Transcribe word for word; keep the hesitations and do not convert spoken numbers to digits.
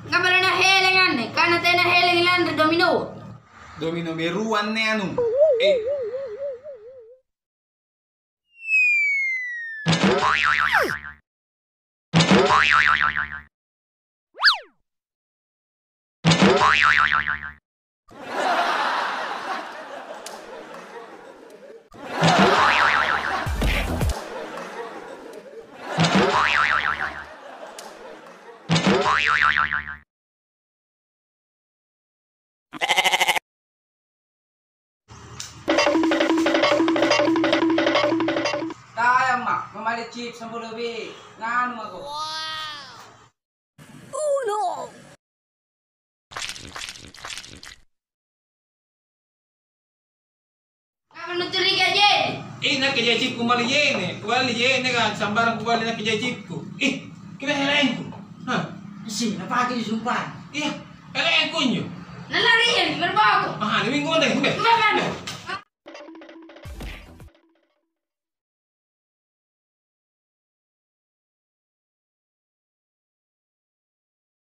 Ngapa naheleng anne? Kana tena heleng lanri domino. Domino beruang ne anu. Eh. Tayamma, mamali chips sampulo lebih. Nganu mako. Apa nucuriga, Jen? Eh, nakke jajikku mali jene. Kuali jene kan, sambarang kuali nakke jajikku. Ih, kira helengku. Hah? Isi, napake disumpah. Iya, helengku nyo. Nalari ya, berbau. Ah, ini minggu deh, deh. Makan.